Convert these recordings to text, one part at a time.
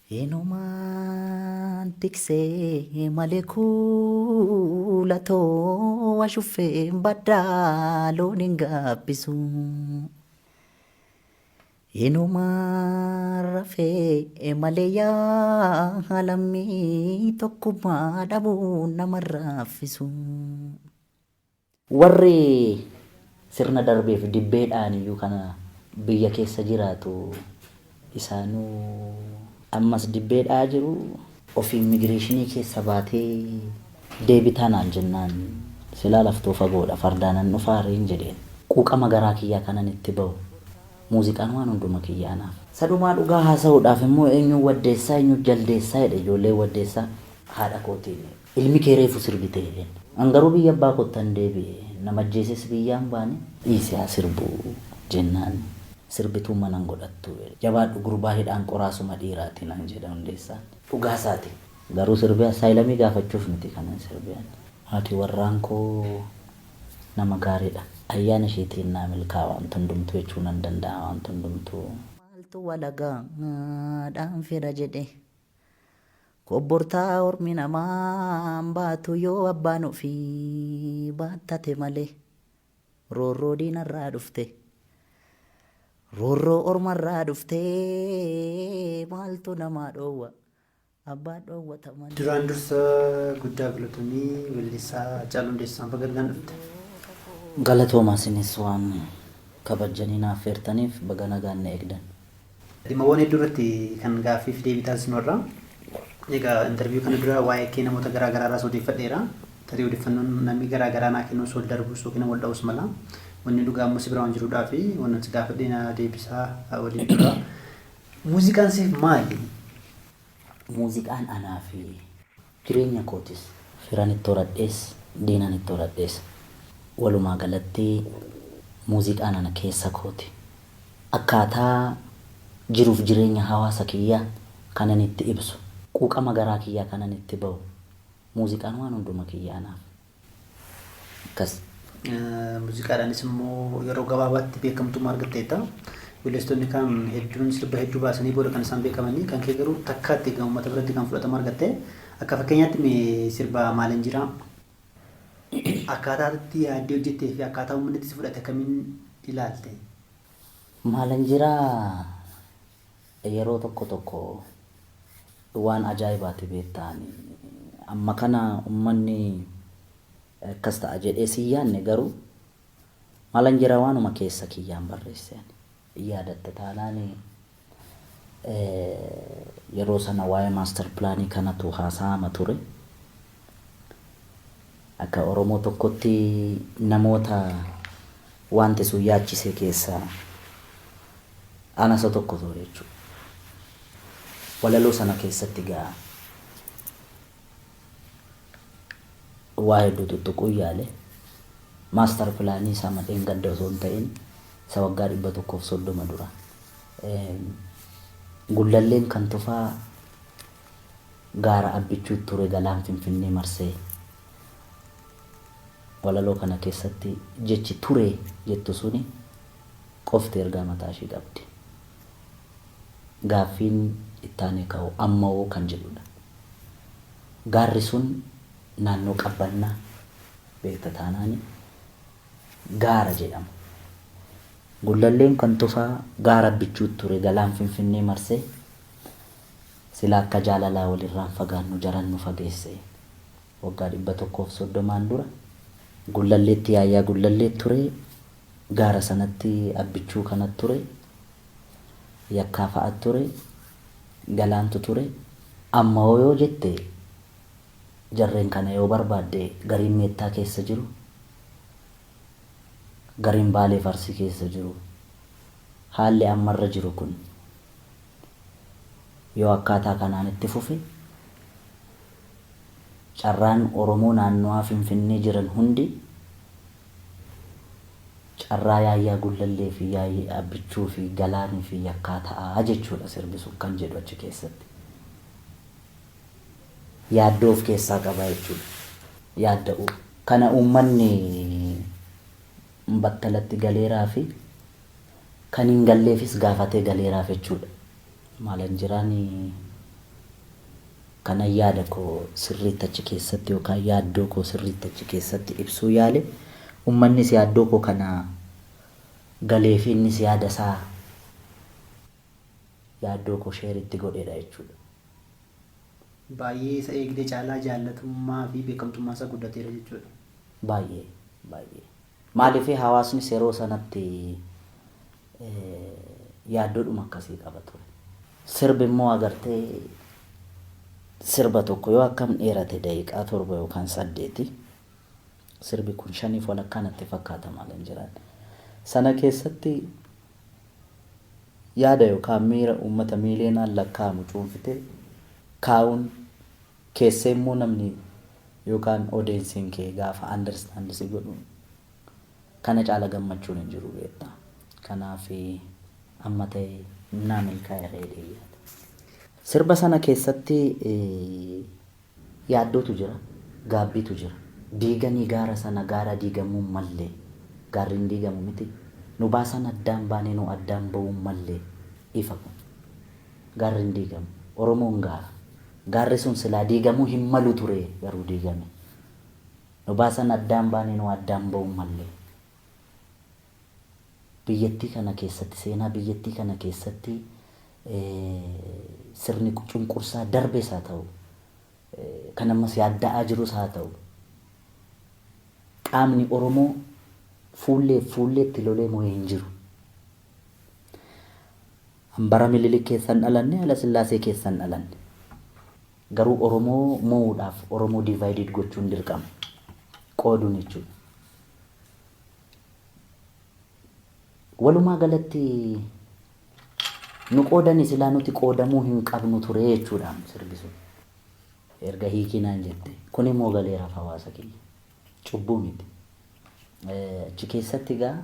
Inumaan tiksee malee kuulatoo ashuffeen baddaa loon hin gaabbisu. Inumaan rafee malee yaa lammii tokkummaa dhabuun nama raffisu. Warri sirna darbeef dibbeedhaan iyyuu kana biyya keessa jiraatu isaanuu ammas dibbeedhaa jiru. Ofii immigireeshinii keessa baatee deebitaa naan jennaan silaa laftoo fagoodha fardaanan dhufaa reen jedheen. Quuqama garaa kiyyaa kanan itti bahu muuziqaan waan hunduma kiyya anaaf. Sadumaa dhugaa haasa'uudhaaf immoo eenyuun waddeessaa eenyuun jaldeessaa jedhe ijoolleen waddeessaa haadha kootiin. Ilmi kee reefu sirbite jedheen. An garuu biyya abbaa koottan deebi'e. Nama ajjeeses biyyaan baane. Dhiisi haa sirbu jennaan sirbituu mana hin godhattu jedhe. Jabaadhu gurbaa hidhaan qoraasuma dhiiraati naan jedhe Hundeessaan. Dhugaa isaati. Garuu sirbee assaayilamii gaafachuuf miti kanan sirbe ani. Haati warraan koo nama gaariidha. Ayyaana isheetiin naa milkaa'a wanti hundumtuu jechuu nan danda'a wanti hundumtuu. Maaltu walagaadhaan fira jedhe. Kobbortaa ormi namaan baatu yoo abbaan ofii baattate malee. Roorroo diinarraa dhufte. Roorroo ormarraa dhufte maaltu namaa dhoowwa. Abbaan dhoowwata malee. Duraan dursa guddaa galatomii weellisaa Haacaaluu Hundeessaan baga nagaan dhufte. Galatoomaa isinis waan kabajjanii na affeertaniif baga nagaan na eegdan. Dhimmawwan hedduu irratti kan gaaffiif deebii taasisnu har'a. Egaa interview kana dura waa'ee kee namoota garaa garaa irraas odeeffadheera. Tarii odeeffannoon namni garaa garaa naa kennuus wal darbus yookiin wal dha'us mala. Wanni dhugaa immoo si bira waan jiruudhaa fi wannan si gaafadhee na deebisaa waliin tura. Muuziqaan siif maali? Muuziqaan anaaf jireenya kootis. Firan itti horadhees, diinan itti horadhees. Walumaa galatti muuziqaan ana keessa kooti. Akkaataa jiruuf jireenya hawaasa kiyyaa kanan itti ibsu, quuqama garaa kiyyaa kanan itti bahu, muuziqaan waan hunduma kiyya anaaf. Akkas. Muuziqaadhaanis immoo yeroo gabaabaatti beekamtummaa argatteetta. Weellistoonni kaan hedduun sirba hedduu baasanii booda kan isaan beekamanii kan kee garuu takkaatti egaa uummata biratti kan fudhatama argatte. Akka fakkeenyaatti mee sirba Maalin Jira akkaataa itti yaaddee hojjettee fi akkaataa uummanni itti si fudhate akkamiin ilaalte? Maalan Jira yeroo tokko tokko waan ajaa'ibaati beektaa ani amma kana ummanni akkas ta'a jedhee sin yaanne garuu maalan jira waanuma keessa kiyyaan barreesse ani yaadatta taanaan yeroo sana waa'ee maaster pilaanii kanatu haasa'ama ture akka Oromoo tokkotti namoota wanti sun yaachise keessaa ana isa tokko ture jechuudha. Walaloo sana keessatti gaa waa hedduu tuttuquu yaale. Maastar pilaanii isaa madheen gadda osoo hin ta'in isa waggaa 130 dura. Gullalleen kan tufaa gaara Abbichuu ture galaan Finfinnee marsee. Walaloo kana keessatti jechi ture jettu suni qofti ergaa mataa ishii qabdi. Gaaffiin ittaanee ka'u ammawoo kan jedhudha. Gaarri sun naannoo Qabbannaa beekta taanaani gaara jedhama. Gullalleen kan tufaa gaara Abbichuu ture galaan Finfinnee marsee sila akka jaalalaa walirraan fagaannu jaran nu fageesse. Waggaa 130n dura Gullalleetti Yaayyaa Gullallee ture, gaara sanatti Abbichuu kana ture, Yakkaa fa'a ture, Galaantu ture. Ammawoo yoo jette jarreen kana yoo barbaadde gariin Meettaa keessa jiru, gariin Baaleef Arsii keessa jiru. Haalli amma irra jiru kun yoo akkaataa kanaan itti fufe carraan Oromoo naannowaa Finfinnee jiran hundi carraa Yaayyaa Gullallee fi Abbichuu fi Galaanii fi Yakkaa ta'a jechuudha sirbi sun kan jedhu achi keessatti. Yaaddoo of keessaa qaba jechuudha. Yaadda'uu. Kana uummanni battalatti galeeraa fi kan hin galleefis gaafatee galeeraaf jechuudha. Maalan jiraan Kanan yaada koo sirriitti achi keessatti yookaan yaaddoo koo sirriitti achi keessatti ibsuu yaale. Uummannis yaaddoo koo kana galeefi innis yaada isaa yaaddoo koo share itti godheedha jechuudha. Baay'ee isa eegdee caalaa jaallatummaa fi beekamtummaa isaa guddateera jechuudha. Baay'ee baay'ee. Maaliif hawaasnis yeroo sanatti yaaddoodhuma akkasii qaba ture. Sirbi immoo agartee sirba tokko yoo akkam dheerate daqiiqaa 7 yookaan 8. Sirbi kun 5.5 natti fakkaata maal hin jiran. Sana keessatti yaada yookaan miira uummata miiliyoonaan lakkaa'amu cuunfitee kaa'uun keessee immoo namni yookaan audienceiin kee gaafa understand si godhu kana caala gammachuun hin jiru beektaa. Kanaaf amma ta'e naa milkaa'eera jedhee yaada. Sirba sana keessatti yaaddootu jira, gaabbiitu jira. Diiganii gaara sana gaara diigamuun mallee, gaarri hin diigamu miti. Nu baasan addaan baanee nu addaan ba'uun mallee ifa kun. Gaarri hin diigamu. Oromoon gaara. Gaarri sun silaa diigamuu hin malu ture garuu diigame. Nu baasan addaan baanee nu addaan ba'uun mallee. Biyyattii kana keessatti seenaa biyyattii kana keessatti sirni cunqursaa darbees haa ta'u kan ammas yaadda'aa jirus haa ta'u qaamni Oromoo fuullee fuulleetti lolee mo'ee hin jiru. Bara Minilik keessan dhalanne, Haila Sillaasee keessan dhalanne. Garuu Oromoo mo'uudhaaf Oromoo divided gochuun dirqama. Qooduun jechuudha. Walumaa galatti nu qoodani silaa nuti qoodamuu hin qabnu ture jechuudha sirbi sun. Erga hiikinaan jette. Kun immoo galeeraaf hawaasa kiyya. Cubbuu miti. Achi keessatti egaa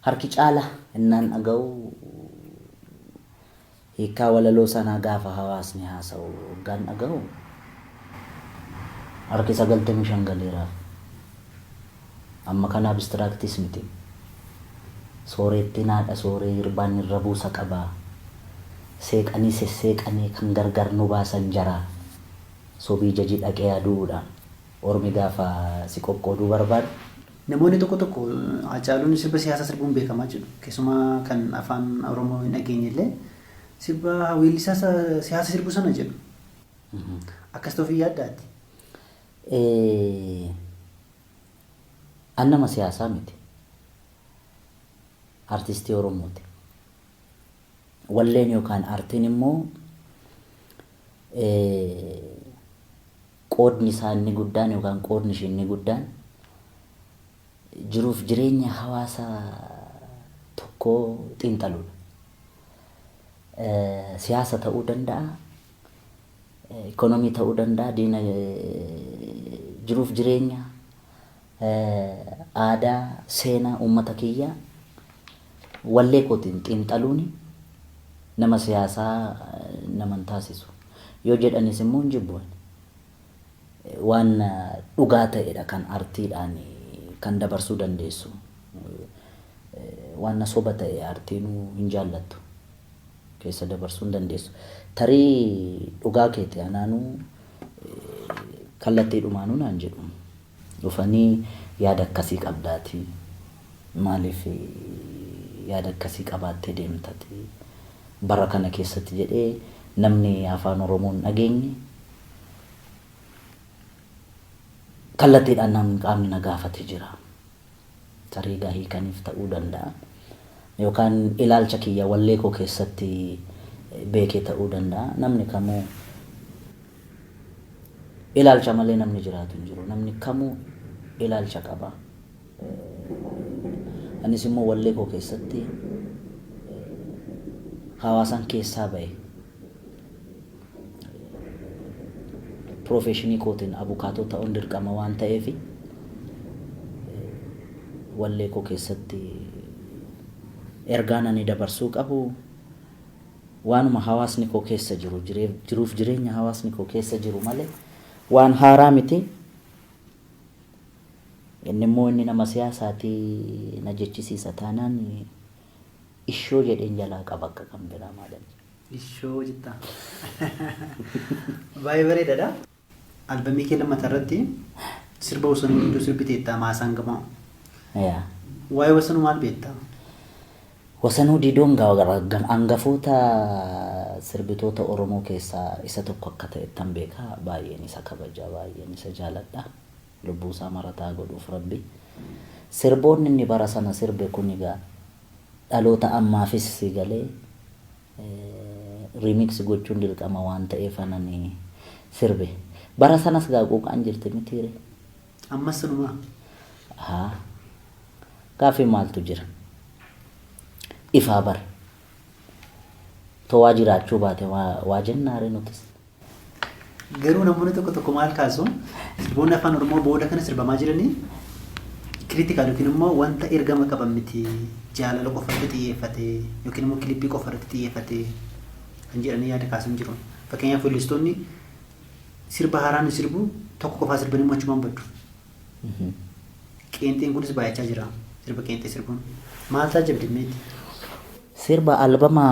harki caala innaan dhaga'u hiikkaa walaloo sanaa gaafa hawaasni haasa'u hoggaan dhaga'u harki 95 galeeraaf. Amma kana abstractis miti. Sooreettiin haadha sooree hirbaan irra buusa qabaa. Seeqanii sesseeqanii kan gargar nu baasan jaraa. Sobii jaji dhaqee aduudhaan. Ormi gaafa si qoqqooduu barbaadu. Namoonni tokko tokko Haacaaluun sirba siyaasaa sirbuun beekamaa jedhu. Keessumaa kan afaan Oromoo hin dhageenye illee sirba weellisaa siyaasa sirbu sana jedhu. Akkas ta'uu fi yaaddaati. An nama siyaasaa miti. Artistii Oromooti. Walleen yookaan aartiin immoo qoodni isaa inni guddaan yookaan qoodni ishee inni guddaan jiruuf jireenya hawaasa tokkoo xiinxaluudha. Siyaasa ta'uu danda'a, ikoonomii ta'uu danda'a, diina jiruuf jireenya aadaa, seenaa uummata kiyyaa wallee kootiin xiinxaluun nama siyaasaa nama hin taasisu. Yoo jedhanis immoo hin jibbu. Waan dhugaa ta'edha kan artiidhaan kan dabarsuu dandeessu. Waan soba ta'e artiinuu hin jaallattu. Keessa dabarsuu hin dandeessu. Tarii dhugaa keeti anaanuu kallattiidhumaanuu naan jedhu. Dhufanii yaada akkasii qabdaati. Maaliif yaada akkasii qabaattee deemtati? Bara kana keessatti jedhee namni afaan Oromoo hin dhageenye kallattiidhaan namni qaamni na gaafate jira. Tarii egaa hiikaniif ta'uu danda'a. Yookaan ilaalcha kiyya wallee koo keessatti beekee ta'uu danda'a. Namni kamuu ilaalcha malee namni jiraatu hin jiru. Namni kamuu ilaalcha qaba. Anis immoo wallee koo keessatti hawaasan keessaa bahe professionii kootiin abukaatoo ta'uun dirqama waan ta'eef wallee koo keessatti ergaan ani dabarsuu qabu waanuma hawaasni koo keessa jiru jiruuf jireenya hawaasni koo keessa jiru malee waan haaraa miti. Inni immoo inni nama siyaasaatii na jechisiisa taanaan ishoo jedheen jalaa qaba akka kan biraa maal. Ishoo jetta. Baay'ee bareedaadha. Albamii kee lammataa irratti sirba Wasanuu Diidoo sirbiteetta maasaan gamaa. Yaa. Waa'ee Wasanuu maal beekta? Wasanuu Diidoon hangafoota sirbitoota Oromoo keessaa isa tokko akka ta'ettan beeka. Baay'een isa kabaja, baay'een isa jaaladha. Lubbuu isaa marataa godhuuf Rabbi. Sirboonni inni bara sana sirbe kun egaa dhaloota ammaafis si galee remix gochuun dirqama waan ta'eef anani sirbe. Bara sanas gaa quuqaan jirti mitiire. Ammas sanumaa? Haa. Gaaffii maaltu jira? Ifaa bara. Too waa jiraachuu baate waa jennaare nutis. Garuu namoonni tokko tokko maal kaasu, sirboonni afaan Oromoo booda kana sirbamaa jiranii critical yookiin immoo wanta ergama qaban miti, jaalala qofa irratti xiyyeeffate yookiin immoo kilippii qofa irratti xiyyeeffate kan jedhanii yaada kaasan jiru. Fakkeenyaaf weellistoonni sirba haaraan sirbu tokko qofaa sirbanii immoo achumaan baddu. Qeenxeen kunis baay'achaa jira, sirba qeenxee sirbuun. Maal taajjabde meeti? Sirba albama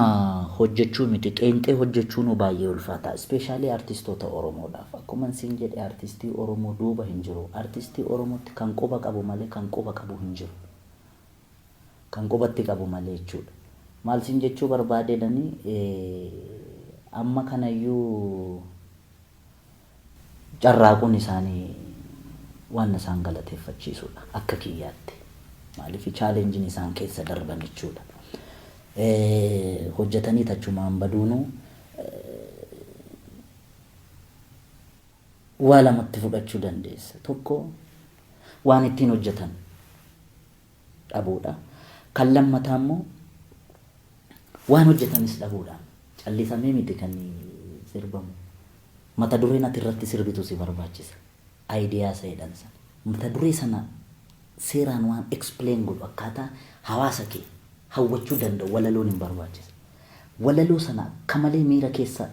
hojjechuu miti, qeenxee hojjechuun baay'ee ulfaata. Especially artistoota Oromoodhaaf. Akkuma siin jedhe, artistii Oromoo duuba hin jiru. Artistii Oromootti kan quba qabu malee kan quba qabu hin jiru. Kan qubatti qabu malee jechuudha. Maal siin jechuu barbaadedhani, amma kanayyuu carraaquun isaanii waan isaan galateeffachiisudha akka kiyyaatti. Maaliif, challengeiin isaan keessa darban jechuudha. Hojjetanii tachumaan baduunuu waa lamatti fudhachuu dandeessa. Tokko, waan ittiin hojjetan dhabuudha. Kan lammataa immoo waan hojjetanis dhabuudha. Callisamee miti kan sirbamu. Mata dureen ati irratti sirbitu si barbaachisa. Idea isa jedhan sana. Mata duree sana seeraan waan explain godhu, akkaataa hawaasa kee hawwachuu danda'u walaloon hin barbaachisa. Walaloo sana akka malee miira keessa,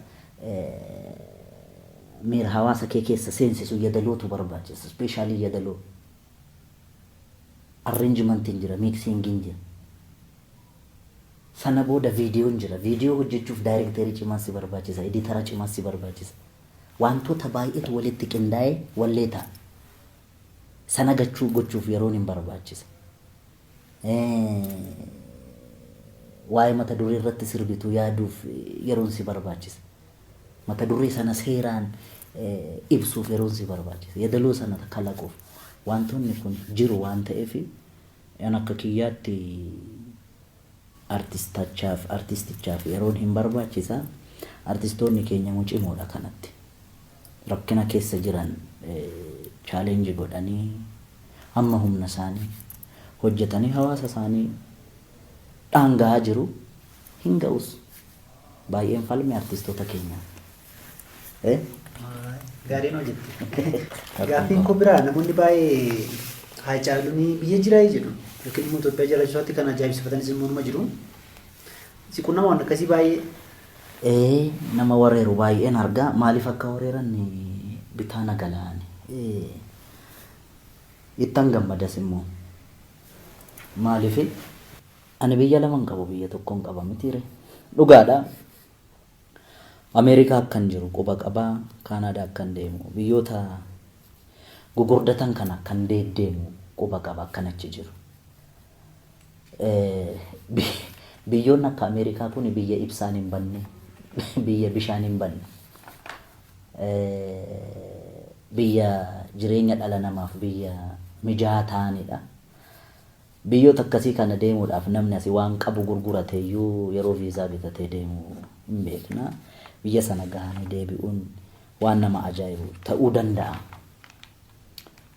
miira hawaasa kee keessa seensisu yadalootu barbaachisa. Especially yadaloo. Arrangementiin jira, mixingiin jira. Sana booda viidiyoon jira. Viidiyoo hojjechuuf directorii cimaa si barbaachisa, editora cimaa si barbaachisa. Wantoota baay'eetu walitti qindaa'ee wallee ta'a. Sana gachuu gochuuf yeroon hin barbaachisa. Waa'ee mata duree irratti sirbitu yaaduuf yeroon si barbaachisa. Mata duree sana seeraan ibsuuf yeroon si barbaachisa. Yadaloo sana kalaquuf wantoonni kun jiru waan ta'eef, an akka kiyyaatti artistichaaf yeroon hin barbaachisa. Artistoonni keenya immoo cimoodha kanatti. Rakkina keessa jiran challenge godhanii hamma humna isaanii hojjetanii hawaasa isaanii dhaangahaa jiru, hin ga'us. Baay'een falme artistoota keenyaa. Gaariin hojjette. Gaaffiin koo biraa, namoonni baay'ee Haacaaluun biyya jiraa jedhu, yookiin immoo Itoophiyaa jiraachuu isaatti kan ajaa'ibsiifatanis immoo numa jiru. Si qunnama waan akkasii baay'ee? Ee, nama wareeru baay'een argaa. Maaliif akka wareeran bitaa na galaani. Ittan gammadas immoo. Maaliif, ani biyya lama hin qabu, biyya tokko hin qaba mitiire. Dhugaadha. Ameerikaa akkan jiru quba qabaa, Kaanaadaa akkan deemu, biyyoota gugurdatan kana akkan deddeemu quba qaba akkan achi jiru. Biyyoonni akka Ameerikaa kun biyya ibsaan hin banne, biyya bishaan hin banne, biyya jireenya dhala namaaf biyya mijaa'aa ta'anidha. Biyyoota akkasii kana deemuudhaaf namni asii waan qabu gurgurate iyyuu yeroo viizaa bitatee deemu hin beekna. Biyya sana gahanii deebi'uun waan nama ajaa'ibu ta'uu danda'a.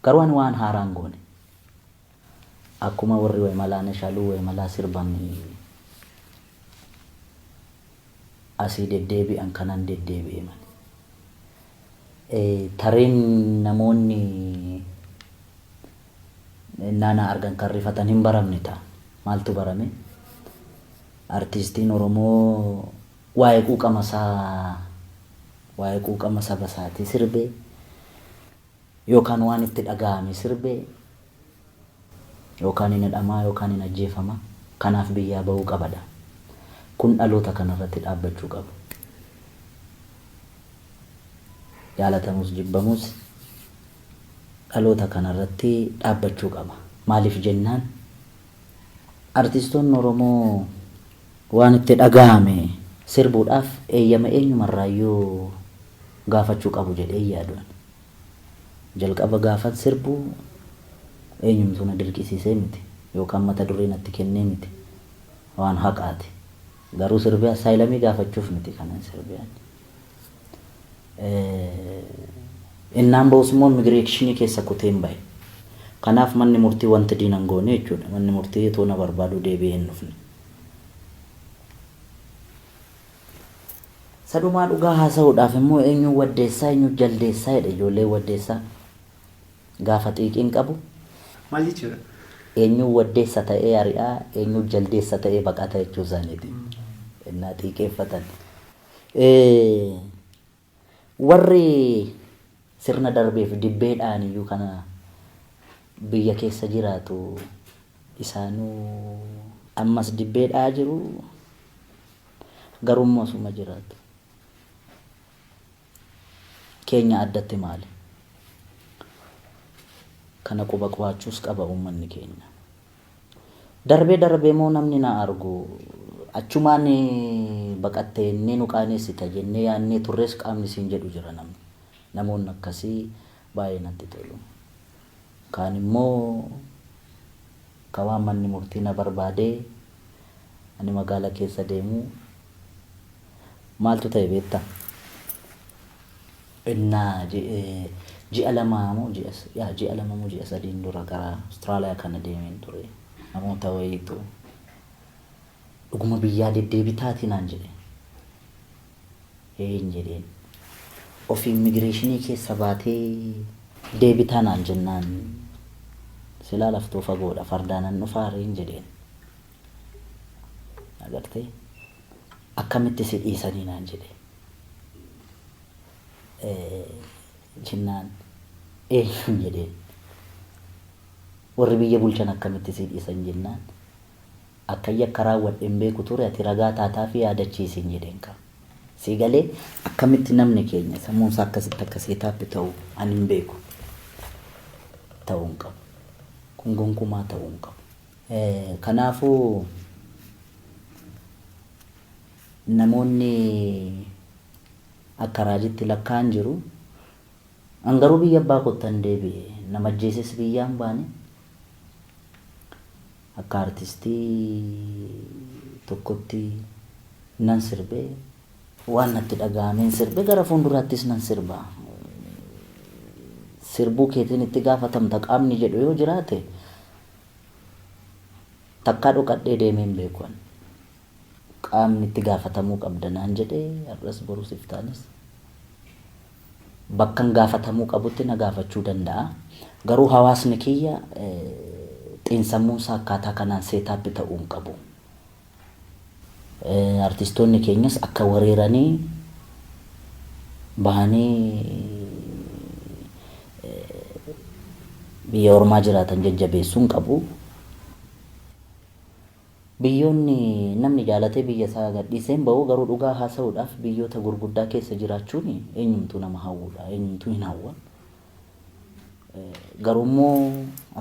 Garuu ani waan haaraan goone. Akkuma warri Weemalaa Nashaaluu Weemalaa sirban asii deddeebi'an kanan deddeebi'e mani. Tareen namoonni naanaa argan kan rifatan hin baramne ta'a. Maaltu barame? Artiistiin Oromoo waa'ee quuqama isaa, waa'ee quuqama saba isaatii sirbee yookaan waan itti dhaga'ame sirbee yookaan hin hidhamaa yookaan hin ajjeefama, kanaaf biyyaa bahuu qabadha. Kun dhaloota kanarratti dhaabbachuu qabu. Jaalatamus jibbamus dhaloota kanarratti dhaabbachuu qaba. Maaliif jennaan artistoonni Oromoo waan itti dhaga'ame sirbuudhaaf eeyyama eenyumarraayyuu gaafachuu qabu jedhee yaadu. Jalqaba gaafan sirbuu eenyumtuu na dirqisiisee miti yookaan mata duree natti kennee miti, waan haqaati. Garuu sirbee asylum gaafachuuf miti kanan sirbee. Innaan ba'us immoo immigration keessa kuteen bahe. Kanaaf manni murtii wanti diinan goone jechuudha. Manni murtii otoo na barbaadu deebi'ee hin dhufne. Sadumaa dhugaa haasa'uudhaaf immoo eenyuun waddeessaa, eenyuun jaldeessaa jedhe ijoollee waddeessaa gaafa xiiqiin qabu. Maal jechuudha? Eenyuun waddeessa ta'ee ari'aa, eenyuun jaldeessa ta'ee baqata jechuu isaaniiti. Innaa xiiqeeffatan. Warri sirna darbeef dibbeedhaan iyyuu kana biyya keessa jiraatu isaanuu ammas dibbeedhaa jiru, garuu immoo asuma jiraatu. Keenya addatti maali? Kana quba qabaachuus qaba uummanni keenya. Darbee darbee immoo namni na argu achumaan baqattee inni nu qaaneessita jennee yaadnee turres qaamni siin jedhu jira namni. Namoonni akkasii baay'ee natti tolu. Kaan immoo ka waan manni murtii na barbaadee ani magaala keessa deemu maaltu ta'e beektaa? Innaa ji'a 2 moo ji'a 2 moo ji'a 3n dura gara Awustiraaliyaa kana deemeen ture. Namoota wayiitu dhuguma biyyaa deddeebitaati naan jedhe. Een jedheen. Ofii immigration keessa baatee deebitaa naan jennaan, silaa laftuu fagoodha, fardaanan dhufaareen jedheen. Agartee, akkamitti si dhiisanii naan jedhe. Jennaan eenyuun jedheen. Warri biyya bulchan akkamitti si dhiisan jennaan, akka yakka raawwadhe hin beeku ture, ati ragaa taataa fi yaadachiisin jedheen qaba. Si galee, akkamitti namni keenya sammuunsaa akkasitti akka setup ta'u ani hin beeku. Ta'uu hin qabu. Kun gonkumaa ta'uu hin qabu. Kanaafuu namoonni akka raajitti lakkaa'an jiru. An garuu biyya abbaa kottan deebi'e. Nama ajjeeses biyyaan baane. Akka artistii tokkotti nan sirbee, waan natti dhaga'ameen sirbe, gara fuulduraattis nan sirba. Sirbuu keetiin itti gaafatamta qaamni jedhu yoo jiraate, takkaa dhokadhee deemee hin beeku. Qaamni itti gaafatamuu qabda naan jedhee, har'as borus iftaanis bakkan gaafatamuu qabutti na gaafachuu danda'a. Garuu hawaasni kiyya xiinsammuunsaa akkaataa kanaan setup ta'uu hin qabu. Artistoonni keenyas akka wareeranii bahanii biyya ormaa jiraatan jajjabeessuu hin qabu. Biyyoonni namni jaalatee biyya isaa gadhiisee hin bahu, garuu dhugaa haasa'uudhaaf biyyoota gurguddaa keessa jiraachuun eenyumtuu nama hawwudha. Eenyumtuu hin hawwa. Garuu immoo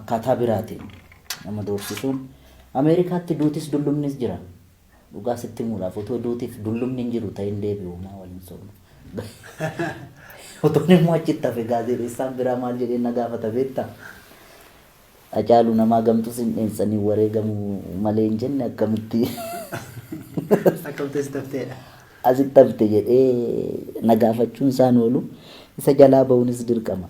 akkaataa biraatiin nama doorsisuun, Ameerikaatti duutis dullumnis jira. Dhugaa sitti himuudhaaf, otoo duutiif dullumni hin jiru ta'in deebi'u, maa waliin sobnu. Otoon immoo achitti hafe, gaazexeessaan biraa maal jedhee na gaafata beektaa? Hacaaluu namaa gamtus hin dheensanii wareegamu malee hin jenne, akkamitti Akkamitti asitti hafteedha? Asitti hafte jedhee na gaafachuun isaan oolu, isa jalaa bahuunis dirqama.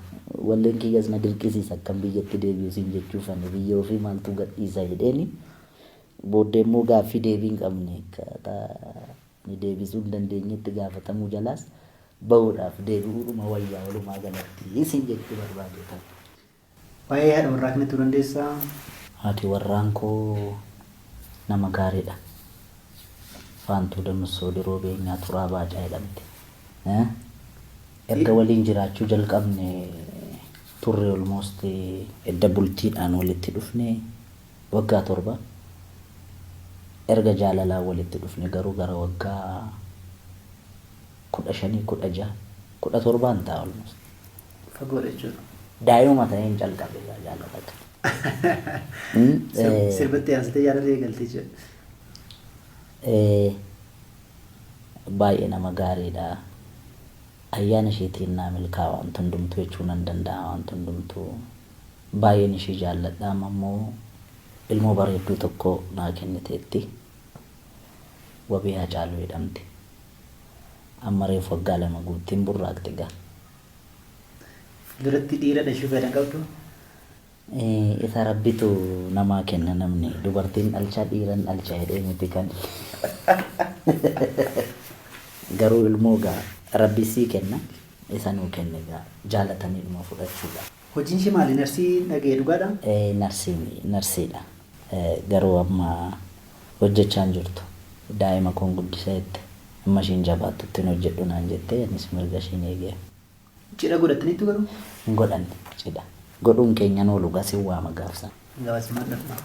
Walleen kiyyas na dirqisiisa akkam biyyatti deebi'u siin jechuuf, ani biyya ofii maaltu gadhiisa jedheeni. Booddee immoo gaaffii deebii hin qabne akkaataa ni deebisuu hin dandeenyetti gaafatamuu jalaas bahuudhaaf deebi'uudhuma wayyaa walumaa galatti siin jechuu barbaade tan. Waa'ee haadha warraa kanatti dandeessaa? Haati warraan koo nama gaariidha. Faantuu Damissoo Diroo Beenyaa Turaa Baacaa jedhamti. Erga waliin jiraachuu jalqabne turre, almost edda bultiidhaan walitti dhufne waggaa 7, erga jaalalaan walitti dhufne garuu gara waggaa 15, 16. 17 ta'a almost. Fagoodha jechuudha. Daa'imuma ta'een calqabe jaalala kana. Sirbatti aansitee jaalala eegalte jechuudha. Baay'ee nama gaariidha. Ayyaana isheetiin naa milkaa'a wanti hundumtuu jechuu nan danda'a wanti hundumtuu. Baay'een ishee jaalladha amma immoo ilmoo bareedduu tokko naa kenniteetti. Wabii Hacaaluu jedhamti. Amma reefu waggaa 2 guuttiin burraaqxi gaa. Fuulduratti dhiira dhashuu fedha qabdu? Isa rabbitu namaa kenna namni dubartiin dhalchaa dhiiran dhalcha jedhee miti kan. Garuu ilmoo gaa rabbi sii kenna isa nuu kenne gaa jaalatanii dhuma fudhachuudha. Hojiin ishee maali? Narsii dhaga'e dhugaadha? Narsii narsiidha. Garuu amma hojjechaa hin jirtu. Daa'ima koon guddisa jette. Amma ishiin jabaattutti hin hojjedhu naan jette anis mirga ishiin eegeef. Cidha godhattaniittu garuu? Hin godhanne cidha. Godhuun keenya hin oolu gaa sin waama gaaf sana. Gabaasumaan dhufna.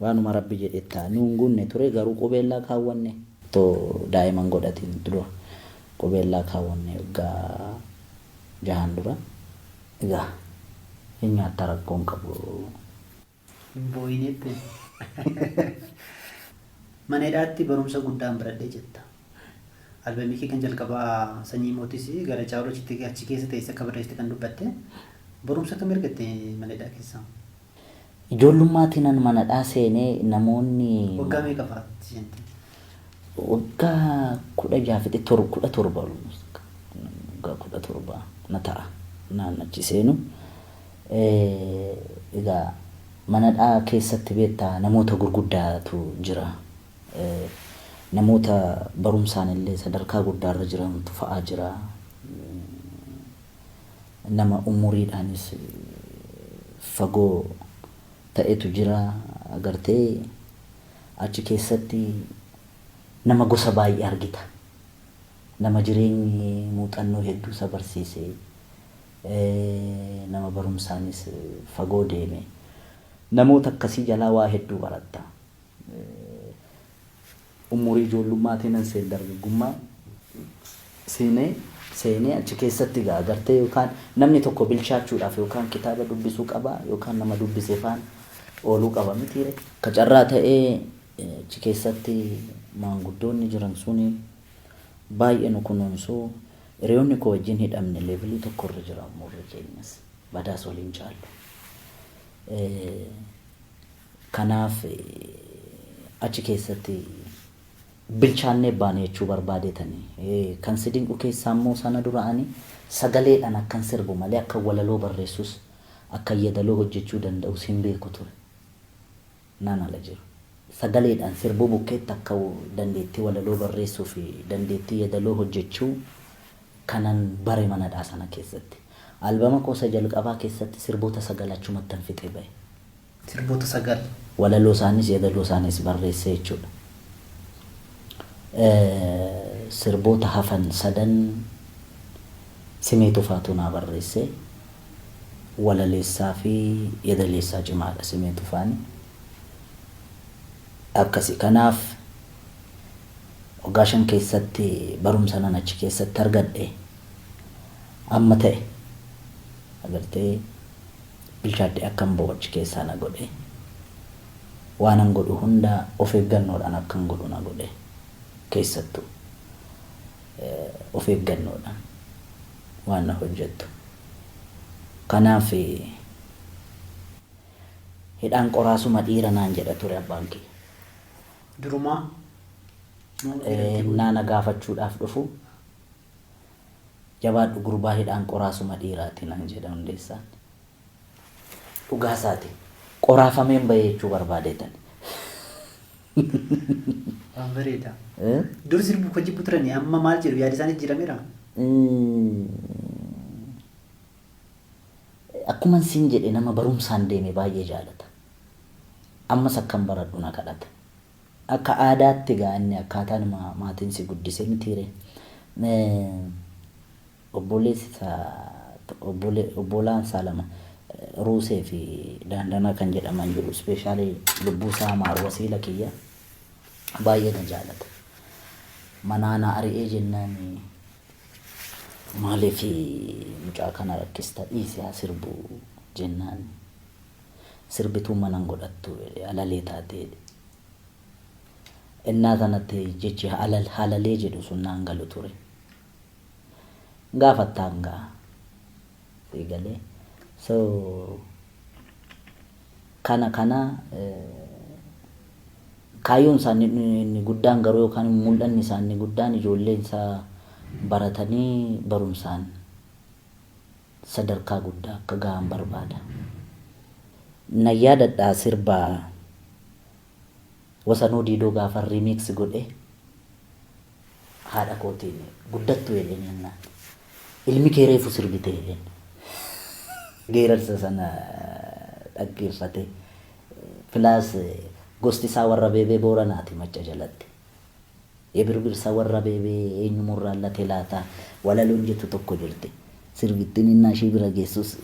Waanuma rabbi jedhe ta'a. Nu hin guunne ture garuu qubeellaa kaawwanne. Otoo daa'ima hin godhatiin dura qubeellaa kaawwanne waggaa jahaan dura. Egaa hin nyaatta rakkoo hin qabu. Hin boo'in jette. Mana hidhaatti barumsa guddaan baradhe jetta. Albamii kee kan jalqabaa Sanyii Mootiis gara caalu achitti achi keessa teessee akka barreessite kan dubbatte. Barumsa akkamii argatte mana hidhaa keessaa? Ijoollummaatiinan manadhaa seenee namoonni. Waggaa meeqa fa'aatti seente? Waggaa 16 fixe 17 almost waggaa 17 na ta'a naan achi seenu. Egaa manadhaa keessatti beektaa namoota gurguddaatu jira. Namoota barumsaan illee sadarkaa guddaarra jirantu fa'aa jira. Nama umuriidhaanis fagoo ta'etu jira. Agartee achi keessatti nama gosa baay'ee argita. Nama jireenyi muuxannoo hedduu isa barsiise, nama barumsaanis fagoo deeme. Namoota akkasii jalaa waa hedduu baratta. Umurii ijoollummaatiin nan seen dargaggummaa seenee seenee achi keessatti egaa agartee yookaan namni tokko bilchaachuudhaaf yookaan kitaaba dubbisuu qaba yookaan nama dubbise faana ooluu qaba mitiire. Ka carraa ta'ee achi keessatti maanguddoonni jiran suni baay'ee nu kunuunsu. Hiriyoonni koo wajjin hidhamne leevilii tokko irra jira umurri keenyas. Badaas wal hin caallu. Kanaaf achi keessatti bilchaannee baane jechuu barbaadeetani. Kan si dinqu keessaa immoo sana dura ani sagaleedhaan akkan sirbu malee akkan walaloo barreessus akkan yeedaloo hojjechuu danda'us hin beeku ture. Naan ala jiru. Sagaleedhaan sirbuu bukkeetti akka dandeettii walaloo barreessuu fi dandeettii yeedaloo hojjechuu kanan bare manadhaa sana keessatti. Albama koo isa jalqabaa keessatti sirboota 9 achumattan fixee bahe. Sirboota 9. Walaloo isaanis yeedaloo isaanis barreessee jechuudha. Sirboota hafan sadan Simee Tufaatu naa barreesse. Walaleessaa fi yeedaleessaa cimaadha Simee Tufaani. Akkasi. Kanaaf waggaa 5 keessatti barumsa nan achi keessatti argadhe amma ta'e agartee bilchaadhee akkan ba'u achi keessaa na godhe. Waanan godhu hunda of eeggannoodhaan akkan godhu na godhe. Keessattuu of eeggannoodhaan waan na hojjettu. Kanaaf hidhaan qoraasuma dhiira naan jedha ture abbaan kiyya. Durumaa moo hidhamtee booda? Ennaa na gaafachuudhaaf dhufu jabaadhu gurbaa hidhaan qoraasuma dhiiraati naan jedha Hundeessaan. Dhugaa isaati. Qoraafameen bahe jechuu barbaadeetani. Waan bareeda. Dur sirbuu kan jibbu turani amma maal jedhu yaadi isaanii jijjiirameera? Akkuman siin jedhe nama barumsaan deeme baay'ee jaalata. Ammas akkan baradhu na kadhata. Akka aadaatti egaa inni akkaataan maatiin si guddise mitiire. Obboleessi isaa obbolaan isaa lama Ruusee fi Daandanaa kan jedhaman jiru. Ispeeshaalii lubbuu isaa maaru wasiila kiyya baay'ee na jaalata. Manaa na ari'ee jennaan Maaliif mucaa kana rakkista, dhiisi haa sirbu jennaan, sirbituu mana hin godhattu jedhe, alalee taatee jedhe. Innaa sanatti jechi halalee jedhu sun naan galu ture. Gaafattaan gaa sii galee. So kana kaayyoon isaanii inni guddaan garuu yookaan mul'anni isaanii guddaan ijoolleen isaa baratanii barumsaan sadarkaa guddaa akka gahan barbaada. Nan yaadadha, sirba Wasanuu Diidoo gaafa remix godhe haadha kootiin guddattu jedheen jennaan. Ilmi kee reefu sirbite jedheen. Geerarsa sana dhaggeeffate. Plus gosti isaa warra Beebee Booranaati Macca jalatti. Yebirbirsa warra Beebee eenyumurraan late laata walaloon jettu tokko jirti. Sirbittiin innaa ishii bira geessus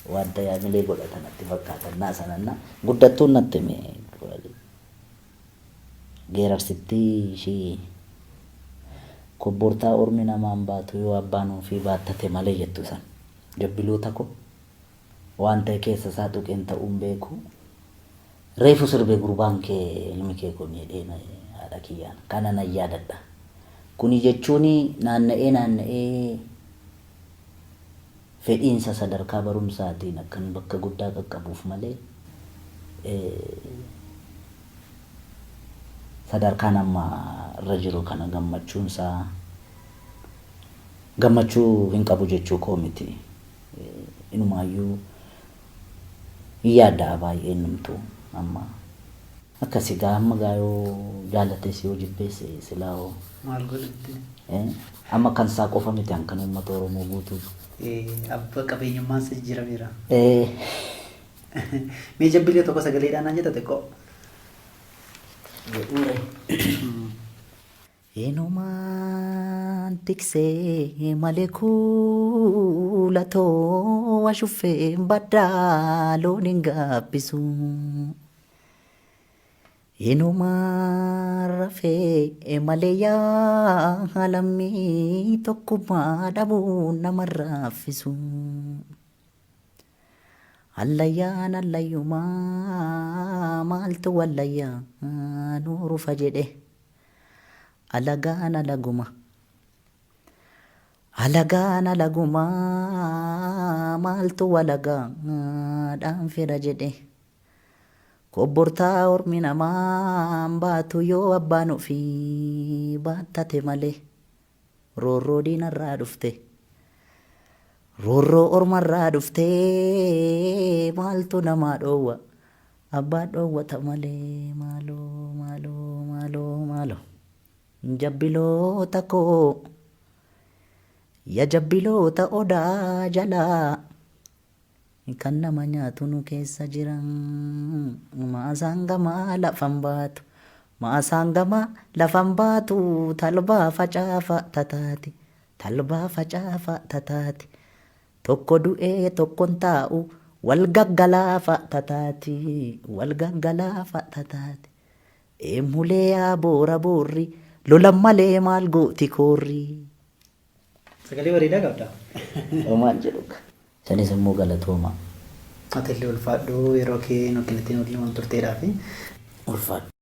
wanta yaamilee godhata natti fakkaata innaa sananna guddattuun natti hime. Geerarsittii ishii kobbortaa ormi namaan baatu yoo abbaan ofii baattate malee jettu san. Jabbiloota ko waan ta'e keessa isaa tuqeen ta'uun beeku. Reefu sirbe gurbaan kee, ilmi kee kun jedheen haadha kiyyaan. Kana nan yaadadha. Kuni jechuun naanna'ee naanna'ee fedhiinsa sadarkaa barumsaatiin akkan bakka guddaa qaqqabuuf malee sadarkaan amma irra jiru kana gammachuunsaa gammachuu hin qabu jechuu koo miti. Inumaayyuu hin yaadda'a baay'een numtuu amma. Akkasi gaa, amma gaa yoo jaalates yoo jibbees silaa hoo. Maal godhatte? Amma kan isaa qofa miti, kan uummata Oromoo guutuu. Abba qabeenyummaan isa jijjiirameera. Mee jabbilee tokko sagaleedhaan naan jetta xiqqoo. Jedhuure. Eenyumaan tiksee malee kuulatoo ashuffee baddaa loon hin gaabbisu. Eenyumaan rafee malee yaa lammii tokkummaa dhabuun nama raffisu. Allayyaan allayyumaa maaltu wallayyaa nuurufa jedhe. Alagaan alaguma. Alagaan alagumaa maaltu walagaa dhaan fedha jedhe. Kobbortaa ormi namaan baatu yoo abbaan ofii baattate malee. Roorroo diinarraa dhufte. Roorroo ormarraa dhufte maaltu namaa dhoowwa? Abbaan dhoowwata malee, maaloo maaloo maaloo maaloo. Jabbiloota koo, ya jabbiloota odaa jalaa kan nama nyaatu nu keessa jiran, maasaan gamaa lafan baatu, maasaan gamaa lafan baatu, talbaa facaafa tataati, talbaa facaafa tataati, tokko du'ee tokkon taa'u, wal gaggalaafa tataati, wal gaggalaafa tataati. Eemulee yaa boora boorri lolan malee maal gooti koorri. Sagalee bareedaa qabda. Maal jedhu. Sanis immoo galatooma. Ati illee ulfaadhu, yeroo kee nu kennitee waliin waan turteedhaafi. Ulfaadhu.